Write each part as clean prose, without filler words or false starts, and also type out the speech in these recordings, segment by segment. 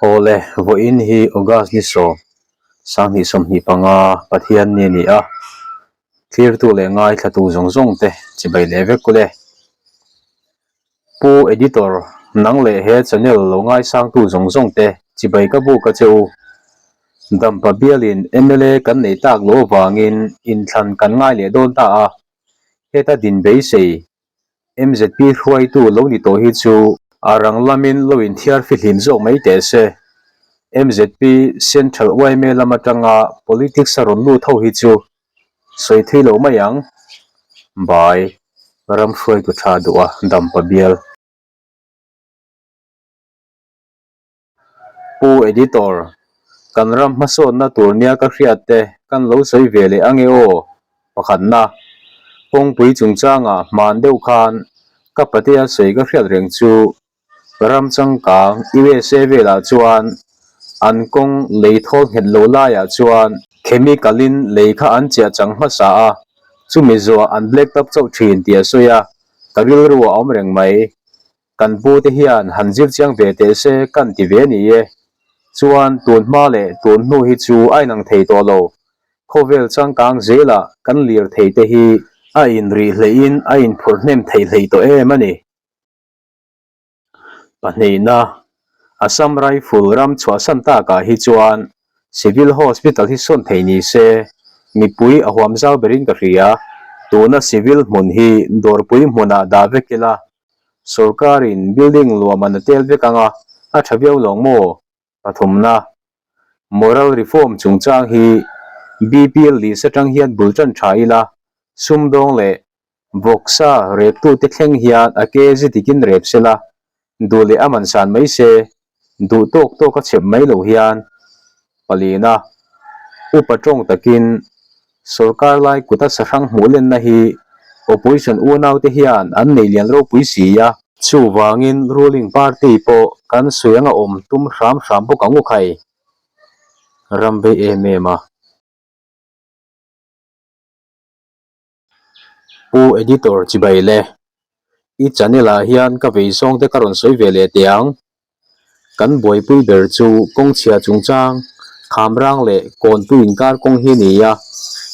Awle, vawiin hi August ni sawm, 2025 Pathian ni a ni a, thlirtu leh ngaithlatu zawng zawng te chibai leh vek ule. Pu Editor, nang leh he channel lo ngaisangtu zawng zawng te chibai ka buk a che u. Dampa bialin mla kan nei tak loh avangin inthlan kan ngai leh dawn ta a, heta din beisei MZP hruaitu lo ni tawh hi chu a rang lamin lo inthiar fihlim zawk mai teh se. MZP Central yma lam atanga politics a rawn lut ho hi chu sawi thui lo mai ang. Bai, ram hruaitu tha duh a dampa bial. Pu Editor, kan ram hmasawnna tur nia ka hriat te kan lo sawi ve leh ange aw? Pakhatna, kawngpui chungchangah hman deuh khan ka patea sawi ka hriat reng chu ram changkang USA velah chuan an kawng lei thawl nghet lo laiah chuan chemical-in lei kha an chiah chang hmasa a, chumi zuah an black top chauh thin tih a sawi a, ka rilru a awm reng mai. Kan pu te hian han zir chiang ve teh se kan ti ve ni e. Chuan tun hma leh tun hnu hi chu a inang thei tawh lo. Khawvel changkang zelah kan lir thei te hi a inrih hleihin a inphurh hnem theih hlei tawh em a ni. Pahnihna, Assam Rifle ram chhuahsan takah hi chuan Civil Hospital hi sawn thei ni se, mipui a huam zau berin ka hria. Tuna civil hmun hi dawrpui hmunah dah vek ila, Sorkarin building luahman a tel vek anga a tha viau lawng maw? Pathumna, Moral reform chungchang hi BPL list atang hian bul tan tha ila, sumdawng leh vawksa reptute thleng hian a kg dikin rep sela, duh leh a man san mai se, duh tawk tawk a chep mai lo hian palina upa tawng takin sorkar lai kuta sahrang hmuh lenna hi opposition unaute hian an nei lian ropui si a. Chuvangin ruling party pawh kan sawi anga awm tum hram hram bawk ang u khai ram vei em em a. Pu Editor chibai le, i channel ah hian ka vei zawng te ka rawn sawi ve leh teh ang. Kan buaipui ber chu kawng chhia chungchang, Khamrang leh Kawnpui inkar kawng hi a ni a,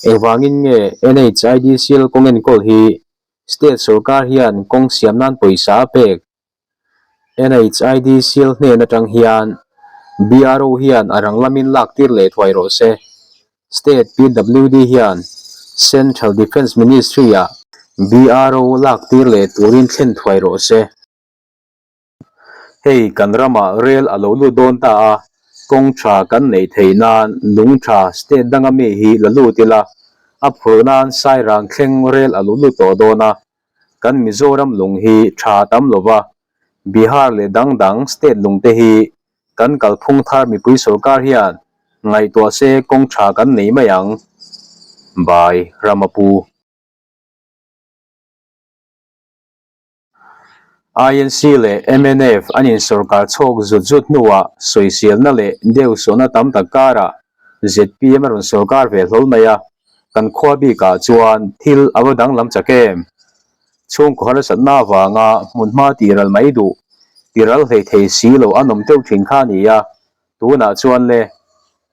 engvangin nge NHIDCL kawng enkawl hi State sorkar hian kawng siam nan pawisa a pek? NHIDCL hnen atang hian BRO hian a rang lamin lak tir leh thuai rawh se. State PWD hian Central Defence Ministry-ah BRO lak tir leh turin thlen thuai rawh se. Hei kan ramah rel a lo lut dawn ta a, kawng tha kan neih theih nan lung tha state danga mi hi la lut ila, a phurh nan Sairang thleng rel a lo lut tawh dawn a. Kan Mizoram lung hi tha tam lova, Bihar leh dang dang state lung te hi kan kalphung thar mipui sorkar hian ngaihtuah se kawng tha kan nei mai ang. By Ramapu. INC leh mnf an insorkar chhawk zut zut hnuah sawiselna leh deuhsawhna tam tak karah zpm a rawn sorkar ve hlawl mai a, kan khua bikah chuan thil a va danglam chak em? Chhungkaw harsatna avanga hmunhma tihral mai duh, tihral hlei thei si lo an awm teuh thin kha a ni a, tunah chuan le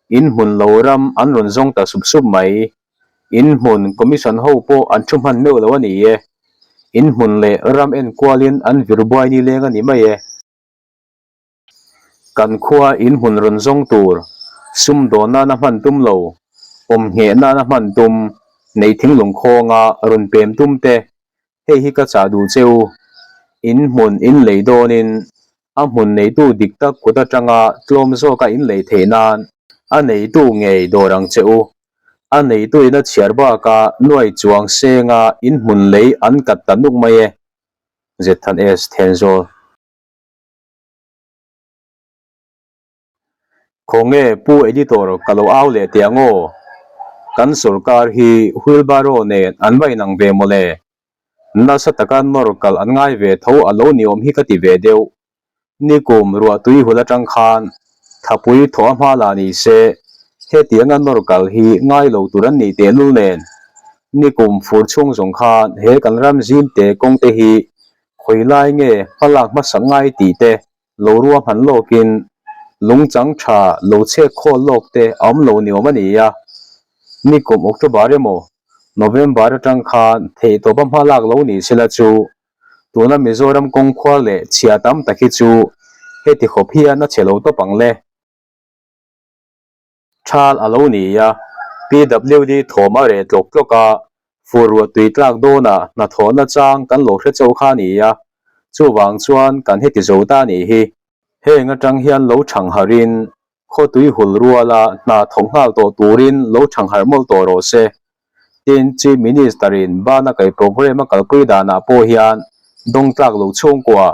inhmun lo ram an rawn zawng ta sup sup mai. In hmun commission ho pawh an thu hman meuh lo a ni e. In hmun leh ram enkualin an vir buai ni leng a ni mai e. Kan khua in hmun rawn zawng tur, sumdawn nana hman tum lo, awm ngheh nana hman tum, nei thinglung khawnga rawn pem tum te, hei hi ka chah duh che u. In hmun in lei dawnin a hmun neitu dik tak kut atanga tlawm zawka in lei theih nan a neitu ngei dawr ang che u. A neituin a chhiar bakah nuai chuang senga in hmun lei an kat ta nuk mai e. Zethan S. Thenzawl. Khawnge Pu Editor ka lo au leh teh ang aw. Kan sorkar hi wheelbarrow nen an va inang ve mawle. Nasa taka nawr kal an ngai ve tho a lo ni awm hi ka ti ve deuh. Nikum ruahtui hul atang khan thapui thaw a hma lah ni se, hetianga nawr kal hi ngai lo tur an nih tehlul nen. Nikum fur chhung zawng khan he kan ram zim te kawng te hi khawi lai nge hmalak hmasak ngai tih te lo ruahman lawkin. Lungchang tha lo chhek khawl lawk te a awm lo ni awm a ni a. Nikum October emaw November atang khan theihtawpa hma lak lo ni sela chu tuna Mizoram kawng khua leh chhia tam tak hi chu heti khawp hian a chhe lo tawp ang le. Thal a lo ni a, PWD thawm a reh tlawk tlawk a, fur ruah tui tlak dawnah hnathawhna chang kan lo hre chauh kha a ni a, chuvang chuan kan heti zo ta a nih hi. Heng atang hian lo thang harhin khawtui hul ruala hna thawk nghal tawh turin lo thang harh mawlh tawh rawh se. Tin, Chief Minister-in bana kai programme a kalpui danah pawh hian dawng tlak lo chhungkua,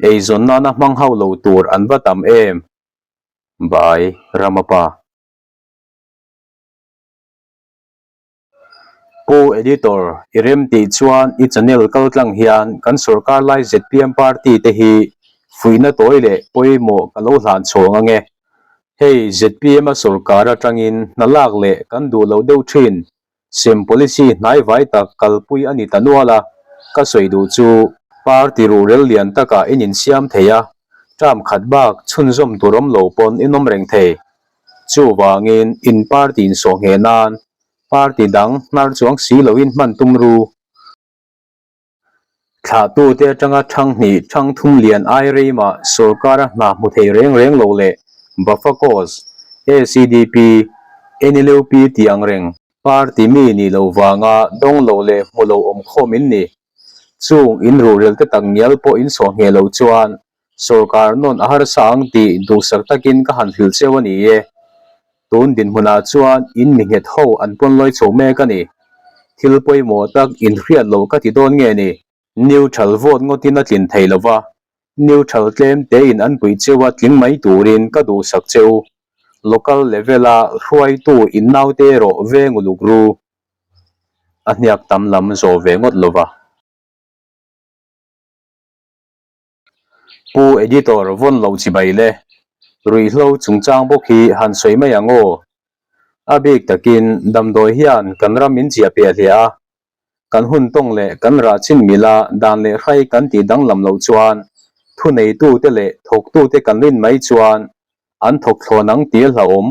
eizawn nana hmang hauh lo tur an va tam em? By Ramapa. Pu Editor, i rem tih chuan i channel kal tlang hian kan sorkar lai zpm party te hi fuihna tawi leh pawimawh ka lo hlan chhawng ange. Hei zpm a sorkar atangin hna lak leh kan duh loh deuh thin Sem policy hnai vai tak kalpui a ni ta nual a, ka sawi duh chu party ruhrel lian takah in insiam thei a, term khat bak chhunzawm tur awm lo pawn in awm reng thei. Chuvangin in party insawh ngheh nan party dang hnar chuang si loin hman tum ru. Thlahtute atanga thang hnih thang thum lian ai reimah sorkara hna hmu thei reng reng lo leh Bafacos, ACDP, NLUP tih ang reng party mi nih loh vanga dawng lo leh hmu lo awm khawm in ni. Chung in ruhrel te tak ngial pawh in sawh ngheh loh chuan sorkar nawn a harsa ang tih duhsak takin ka han hrilh cheu a ni e. Tun dinhmunah chuan in mi nghet ho an pawn lawi chho mek a ni. Thil pawimawh tak inhriat loh ka ti dawn nge ni? Neutral vote ngawtin a tlin thei lo va, neutral tlem tein an puih cheu a tling mai turin ka duhsak che u. Local level-a hruaitu in naute erawh veng uluk ru. A hniak tam lam zawh ve ngawt lo va. Pu Editor vawn lo chibai le. Ruihhlo chungchang bawk hi han sawi mai ang aw. A bik takin damdawi hian kan ram min chiah piah hliah a, kan hun tawng leh kan rah chin mila dan leh hrai kan tih danglam loh chuan thuneitute leh thawktute kan rin mai chuan an thawk thlawn ang tih a hlauhawm.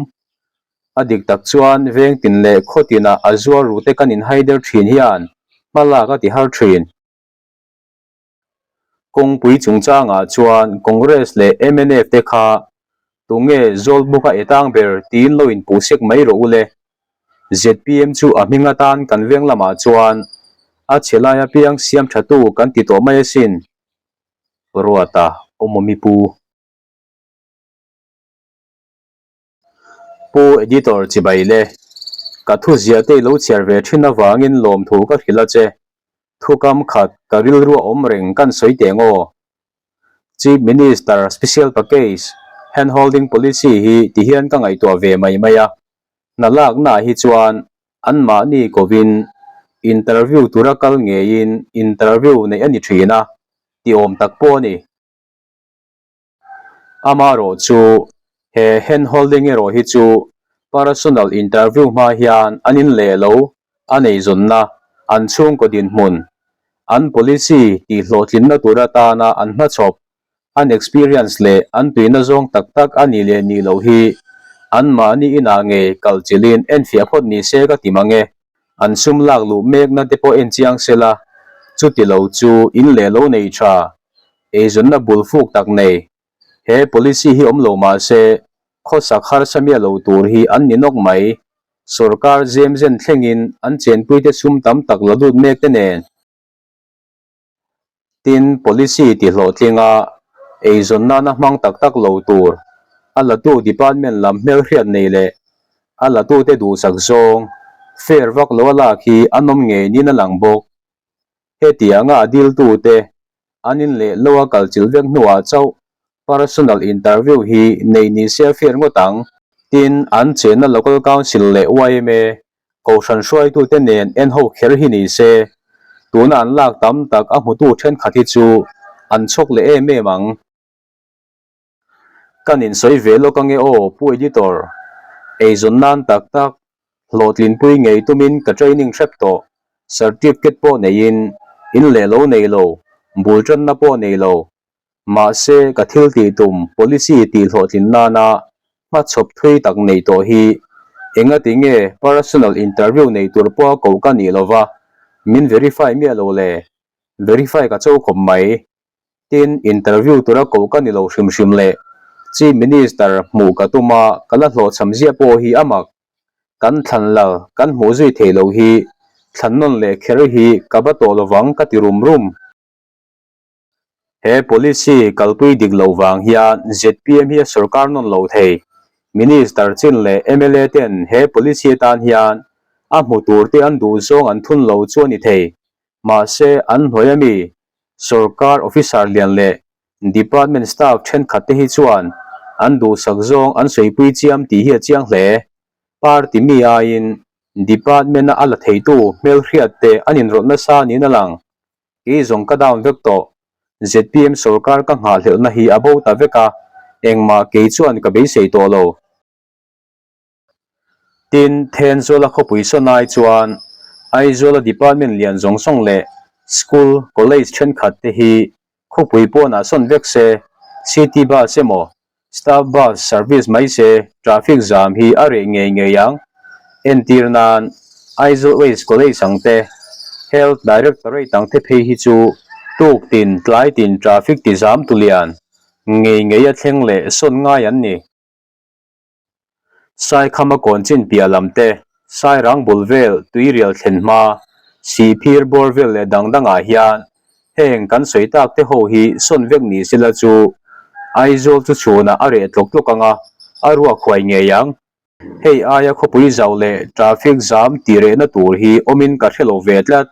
A dik tak chuan veng tin leh khaw tinah a zuar rute kan inhaider thin hian hmalak a ti har thin. Kawngpui chungchangah chuan Congress leh mnf te kha tunge Zawlbuka e tang ber tiin lo inpuh sek mai rawh u le. Zpm chu a hming atan kan veng lamah chuan a chhe lai apiang siam thatu kan ti tawh mai asin. Ruata awmawmi pu. Pu Editor chibai le, ka thuzia te i lo chhiar ve thin avangin lawmthu ka hrilh a che. Thukam khat ka rilru a awm reng kan sawi teh ngaw. Chief Minister Special Package Hand Holding Policy hi ti hian ka ngaihtuah ve mai mai a, hna laknaah hi chuan anmahni kovin interview tura kal ngeiin interview neih a ni thin a, ti awm tak pawh a ni. Amaherawh chu he hand holding erawh hi chu personal interview hma hian an in leh lo a neizawnna, an chhungkaw dinhmun, an policy tih hlawhtlinna tur atana an hmachhawp, an experience leh an tuina zawng tak tak a nih leh nih loh hi anmahni inah ngei kal chilhin enfiah phawt ni se ka ti mang e. An sum lak luh mekna te pawh en chiang sela, chuti lo chu in leh lo nei tha Eizawnna bul fuk tak nei. He policy hi awm lo mah se, khawsak harsa miah lo tur hi an ni nawk mai. Sorkar zem zen thlengin an chenpuite sum tam tak la lut mek te nen. Tin, policy ti hlawhtlinga eizawn nana hmang tak tak lo tur, a latu department lam hmelhriat nei leh a latute duhsak zawng, fair vak lo a lak hi an awm ngei niin a lang bawk. Hetianga a diltute an in leh lo a kal chilh vek hnuah chauh personal interview hi nei ni se a fiat ngawt ang. Tin, an chenna Local Council leh yma Kohhran hruaitute nen en ho kher hi ni se, tuna an lak tam tak a hmutu thenkhat hi chu an chhawk leh em em ang. Kan insawi ve lawk ange aw Pu Editor, eizawn nan tak tak hlawhtlinpui ngei tumin ka training hrep tawh, certificate pawh neiin in leh lo nei lo, bul tanna pawh nei lo. Mahse, ka thil tih tum policy tih hlawhtlin nana hmachhawp thui tak nei tawh hi engati nge personal interview nei tur pawha ko ka nih lova min verify miah lo le? Verify ka cho khawp mai. Tin, interview tura ko ka ni lo hrim hrim le Chief Minister hmuh ka tum a, ka la hlawhchham ziah pawh hi a mak. Kan thlan lal kan hmuh zui theih loh hi thlan nawn leh kher hi ka va tawh lovang ka ti rum rum. He policy kalpui dik loh vang hian zpm hi a sorkar nawn lo thei. Minister chin leh mla ten he policy atan hian a hmu tur te an duh zawng an thun lo chu a ni thei. Mahse an hnuai ami sorkar officer lian leh department staff thenkhat te hi chuan an duhsak zawng an sawipui chiam tih hi a chiang hle. Party mi aiin department-a a la theitu hmelhriat te an inrawlh nasa niin a lang. Kei zawng ka down vek tawh. Zpm sorkar ka nghahhlelhna hi a bo ta vek a, engmah kei chuan ka beisei tawh lo. Tin, Thenzawla khawpui sawn ai chuan Aizawla department lian zawng zawng leh school, college thenkhat te hi khawpui pawnah sawn vek se, city bus emaw Staff bus service mai se traffic jam hi a reh ngei ngei ang. Entir nan Aizawl Waste College ang te, Health Directorate ang te phei hi chu tuk tin tlai tin traffic ti zam tu lian ngei ngei a thleng leh sawn ngai an ni. Saikhama kawn chin piah lam te, Sairang bul vel tuirial thlen hma, Sihphir bawr vel leh dang dangah hian heng kan sawi tak te ho hi sawn vek ni sela chu Aizawl chu chhunah a reh tlawk tlawk ang a, a ruak huai ngei ang. Hei aia khawpui zau leh traffic zam tih rehna tur hi awmin ka hre lo ve tlat.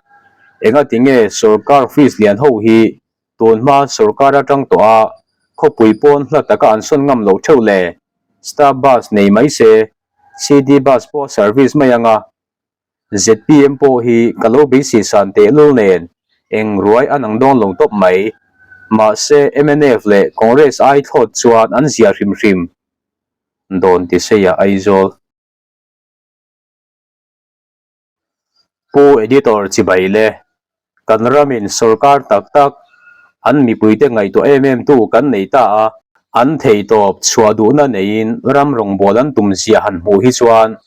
Engatinge sorkar office lian ho hi Tun hma sorkar atang tawh a khawpui pawn hla taka an sawn ngam loh theuh le. Staff bus nei mai se, city bus pawh service mai anga. Zpm pawh hi ka lo beisei san tehlul nen eng ruai an ang dawn lo tawp mai. Mahse mnf leh Congress ai thlawt chuan an zia hrim hrim dawn ti seia Aizawl. Pu Editor chibai le, kan ramin sorkar tak tak an mipuite ngaihtuah em em tu kan nei ta a, an theihtawp chhuah duhna neiin ram rawngbâwl an tum zia han hmuh hi chuan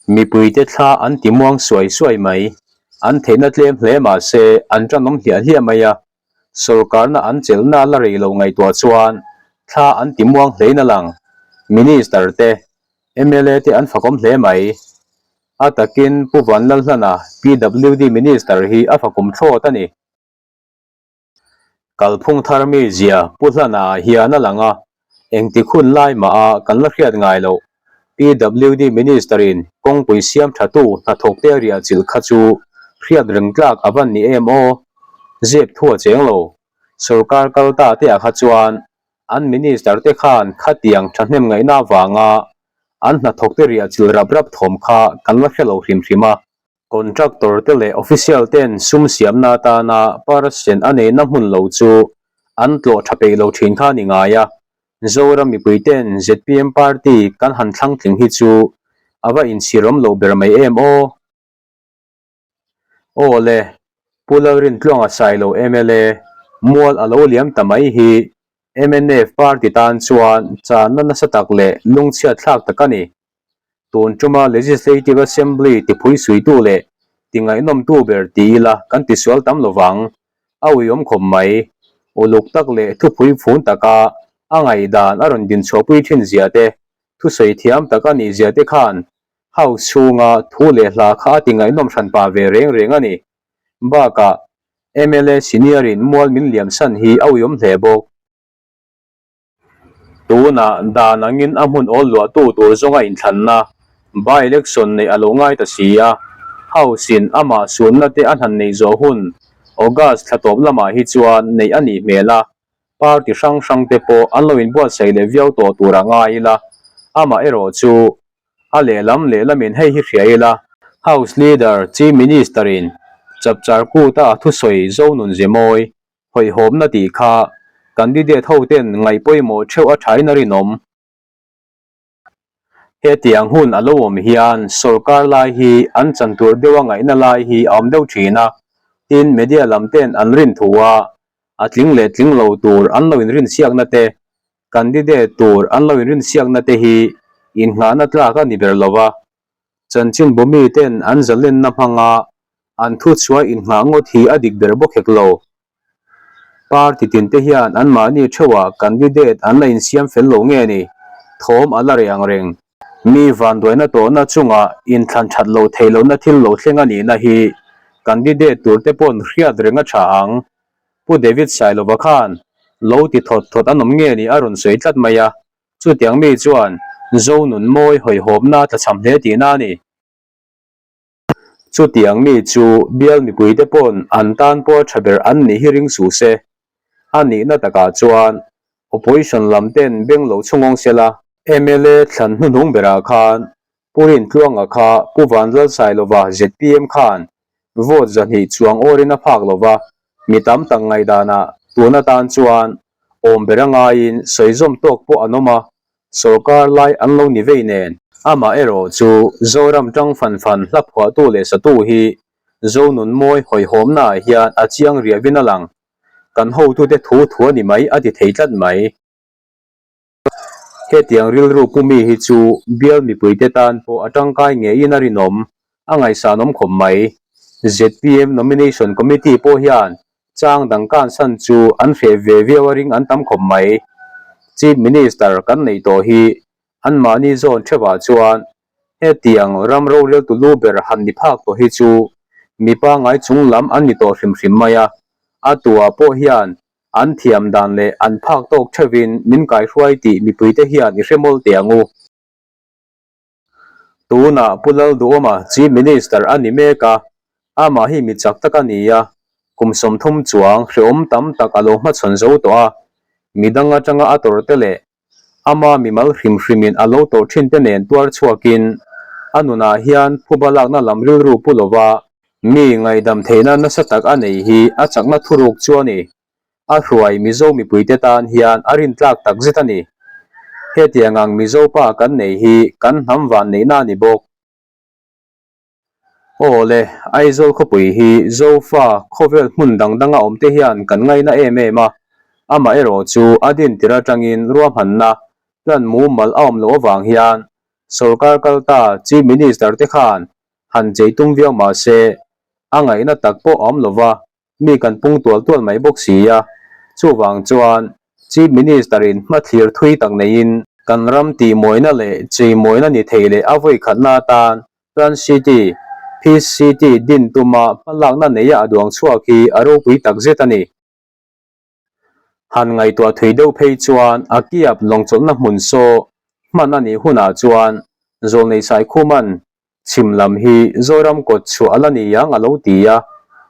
mipuite thla an ti muang suai suai mai. An theihna tlem hle mah se an ṭanawm hliah hliah mai a, sorkarna an chelhna la rei lo ngaihtuah chuan thla an ti muang hlein a lang. Minister te, mla te an fakawm hle mai. A takin Pu Vanlalhlana, PWD Minister hi a fakawm thlawt a ni. Kalphung thar mi zia Pu Hlana ah hian a lang a, engtik hun lai mah a kan la hriat ngai loh. PWD Minister in kawngpui siam tha tu hnathawk te a riah chilh kha chu hriat reng tlak a van ni em aw? Zep thu a cheng lo. Sorkar kal ta te ah kha chuan an Minister te khan khatiang thahnem ngaihna avanga An hnathawkte riah chil rap rap thawm kha kan la hre lo hrim hrim a. Contractor te leh official ten sum siamna atana percent a neihna hmun lo chu an tlawh tha peih lo thin kha a ni ngai a. Zoram mipui ten zpm party kan han thlang tling hi chu a va inchhirawm loh ber mai em aw. Aw le, Pu Lalrintluanga Sailo mla mual a lo liam ta mai hi mnf party tan chuan channa nasa tak leh lungchhiat thlak tak a ni. Tun tuma Legislative Assembly tiphui suitu leh tingaihnawmtu ber ti ila kan tisual tam lovang. A uiawm khawp mai. Uluk tak leh thupui fun taka a ngaihdan a rawn dinchhuahpui thin zia te, thusawi thiam tak a nih zia te khan House chhunga thu leh hla kha a ti ngaihnawm hran pah ve reng reng a ni. Bakah, mla senior in mual min liam san hi a uiawm hle bawk. Tunah dan angin a hmun awl luahtu tur zawnga inthlanna, by-election neih a lo ngai ta si a, House in amah sunna te a hnan neih zawh hun August thla tawp lamah hi chuan neih a nih hmel a, party hrang hrang te pawh an lo inbuatsaih leh viau tawh tur a ngai ila, amah erawh chu A lehlam lehlamin hei hi hria ila, House Leader Chief Minister in Chapchar Kut-a a thusawi Zonun Zemawi hawihhawmna tih kha candidate ho ten ngaih pawimawh theuh a thain a rinawm. Hetiang hun a lo awm hian sorkar lai hi an chan tur deuha ngaihna lai hi a awm deuh thin a, tin media lam ten an rin thu a. A tling leh tling lo tur an lo inrinsiakna te, candidate tur an lo inrinsiakna te hi innghahna tlak a ni ber lo va. Chanchinbu miten an zalenna hmanga an thuchhuah innghah ngawt hi a dik ber bawk hek lo. Party tin te hian anmahni theuhah candidate an la insiam fel lo nge ni? Thawm a la reh ang reng. Mi vanduaina tawhna chungah inthlan that loh theih lohna thil lo thleng a nihna hi candidate tur te pawn hriat reng a tha ang. Pu David Sailova khan lo ti thawt thawt an awm nge ni a rawn sawi tlat mai a, chutiang mi chuan Zonun mawi hawihhawmna a tlachham hle tihna a ni. Chutiang mi chu bial mipuite pawn an tan pawh a tha ber an nih hi ring suh se. A nihna takah chuan Opposition lam ten beng lo chhungawng sela. Mla thlan hnuhnung berah khan Pu Rintluanga kha Pu Vanlalsailova zpm khan vote 200 chuang awrin a phak lova, mi tam tak ngaihdanah tun atan chuan awm ber a ngaiin sawi zawm tawk pawh an awm a, Sorkar lai an lo ni vei nen. Amah erawh chu Zoram tang fan fan hla phuahtu leh satu hi Zonun mawi hawihhawmnaah hian a chiang riahvin a lang. Kan hotute thu thu a ni mai a ti thei tlat mai. Hetiang rilru pu mi hi chu bial mipuite tan pawh a tangkai ngeiin a rinawm, a ngaihsanawm khawp mai. Zpm Nomination Committee pawh hian Chang dang kansan chu an hreh ve viau a ring an tam khawp mai. Chief Minister kan neih tawh hi anmahni zawn theuhah chuan hetiang ram roreltu lu ber han ni phak tawh hi chu mi pangngai chung lam an ni tawh hrim hrim mai a, a tuah pawh hian an thiam dan leh an phak tawk theuhin min kaihruai tih mipuite hian i hre mawl teh ang u. Tunah Pu Lalduhawma Chief Minister a ni mek a, amah hi mi chak tak a ni a, kum 30 chuang hrehawm tam tak a lo hmachhawn zo tawh a, midang atanga a tawrh te leh ama mimal hrim hrimin a lo tawrh thin te nen tuar chhuakin a nunah hian phuba lakna lam rilru pu lova mi ngaihdam theihna nasa tak a nei hi a chakna thuruk chu a ni. A hruai Mizo mipuite tan hian a rintlak tak zet a ni. Hetiang ang Mizo pa kan nei hi kan hnam van neihna a ni bawk. Aw le, Aizawl khawpui hi Zofa khawvel hmun dang danga awmte hian kan ngaina em em a, amaherawh chu a dintir atangin ruahmanna plan mumal a awm loh avang hian sorkar kalta Chief Minister te khan han chei tum viau mah se a ngaihna tak pawh a awm lova, Mi kan pung tual tual mai bawk si a, chuvang chuan Chief Minister in hmathlir thui tak neiin kan ram tihmawina leh cheimawina ni thei leh a vawikhatna atan Plan City, Peace City, din tuma hmalakna neia a duang chhuak hi a ropui tak zet a ni. Han ngaihtuah thui deuh phei chuan a kiap lawngchawlhna hmun saw hman a nih hunah chuan Zawlnei Saikhuman chhim lam hi Zoram kawt chhuah a la ni ang a lo ti a,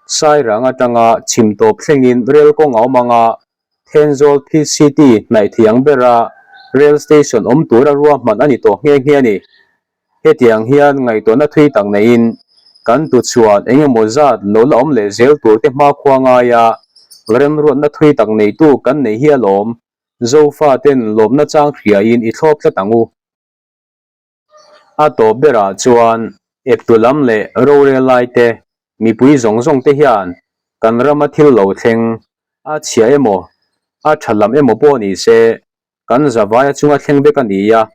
Sairang atanga chhim tawp thlengin rel kawng a awm ang a, Thenzawl PCT hnaih thiang bera rel station awm tura ruahman a ni tawh nghe nghe a ni. Hetiang hian ngaihtuahna thui tak neiin kan tuchhuan eng emaw zat lo la awm leh zel tur te hmakhua ngaia remruatna thui tak neitu kan nei hi alawm, Zofa ten lawmna chang hriain i thlawp tlat ang u. A tawp berah chuan eptu lam leh rorel lai te, mipui zawng zawng te hian kan rama thil lo thleng, a chhia emaw, a tha lam emaw pawh ni se, Kan zavaia chunga thleng vek a ni a,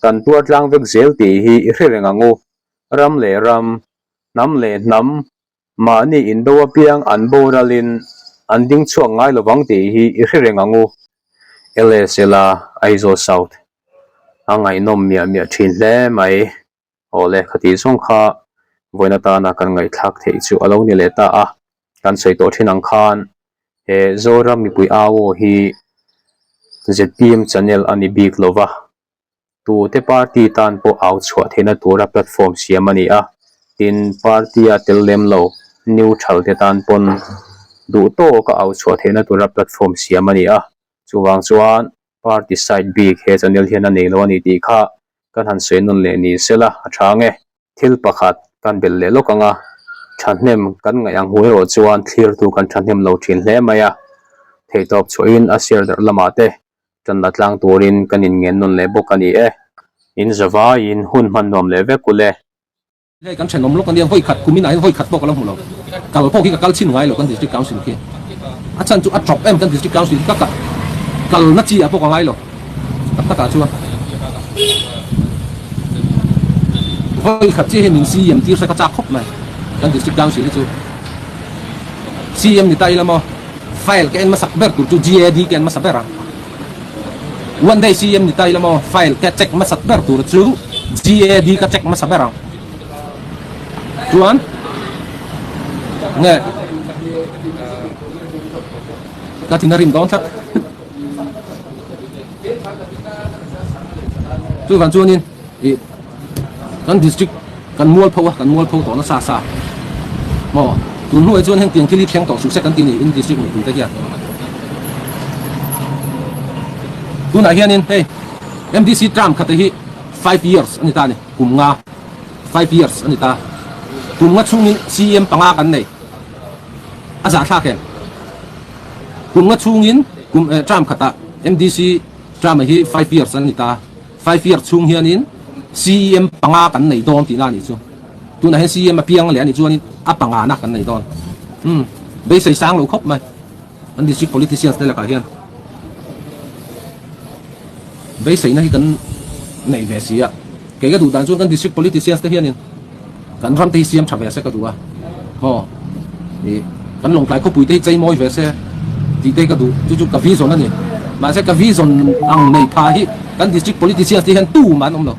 kan tuar tlang vek zel tih hi i hre reng ang u. Ram leh ram, hnam leh hnam, mahni indo apiang an boralin an ding chhuak ngai lovang tih hi i hre reng ang u. LSL-a Aizawl South a ngaihnawm miah miah thin hle mai. Awle, khati zawng kha vawiin atana kan ngaihthlak theih chu a lo ni leh ta a, kan sawi tawh thin ang khan he Zoram mipui au aw hi zpm channel a ni bik lo va, tute party tan pawh au chhuah theihna tura platform siam a ni a, tin party a tel lem lo neutral te tan pawn duh tawka au chhuah theihna tura platform siam a ni a, chuvang chuan Party side bik he channel hian a nei lo a ni tih kha kan han sawi nawn leh ni sela a tha ang e. Thil pakhat kan belh leh lawk ang a, thahnem kan ngaih ang hu erawh chuan thlirtu kan thahnem lo thin hle mai a, theihtawp chhuahin a share darh lamah te tan la tlang turin kan inngen nawn leh bawk a ni e. In zavaiin hun hman nuam leh vek ule. Hei kan thenawm lawk ania vawi khat kum inah hian vawi khat pawh ka la hmu lo. Kal pawh khi ka kal chhin ngai lo kan district council khi. A chhan chu a tawp em kan District Council hi ka kal kalna chi ah pawh ka ngai lo tak tak ah chuan vawi khat chiah hi min CM tir se ka chak khawp mai kan District Council hi chu CM ni ta ila maw file ka en hmasak ber tur chu GAD ka en hmasa ber a one day CM ni ta ila maw file ka check hmasak ber tur chu GAD ka check hmasa ber ang. Chuan nge ka thin a rim dawn tlat. Chuvang chuanin ih kan district kan mual pho a kan mual pho tawh nasa sa maw tun hnuai chuan heng tiang thil hi thleng tawh suh se kan ti ni in district mipui te hian tunah hianin hei M_D_C term khat te hi 5 years a ni ta a ni kum nga. 5 years a ni ta. Kum nga chhungin CM panga kan nei. A zahthlak em? Kum nga chhungin kum eh term khatah MDC term hi 5 years a ni ta. 5 years chhung hianin CEM panga kan nei dawn tihna a nih chu. Tunah hian CEM a piang leh a nih chuanin a pangana kan nei dawn. Umm beisei sang lo khawp mai. An district politicians te lakah hian beiseina hi kan nei ve si a. Kei ka duh dan chuan kan district politicians te hianin kan ram te hi siam tha ve se ka duh a. Maw ih kan Lawngtlai khawpui te hi chei mawi ve se tih te hi ka duh. Chu chu ka vision a ni. Mahse ka vision ang nei pha hi kan district politicians te hian tumah an awm lo.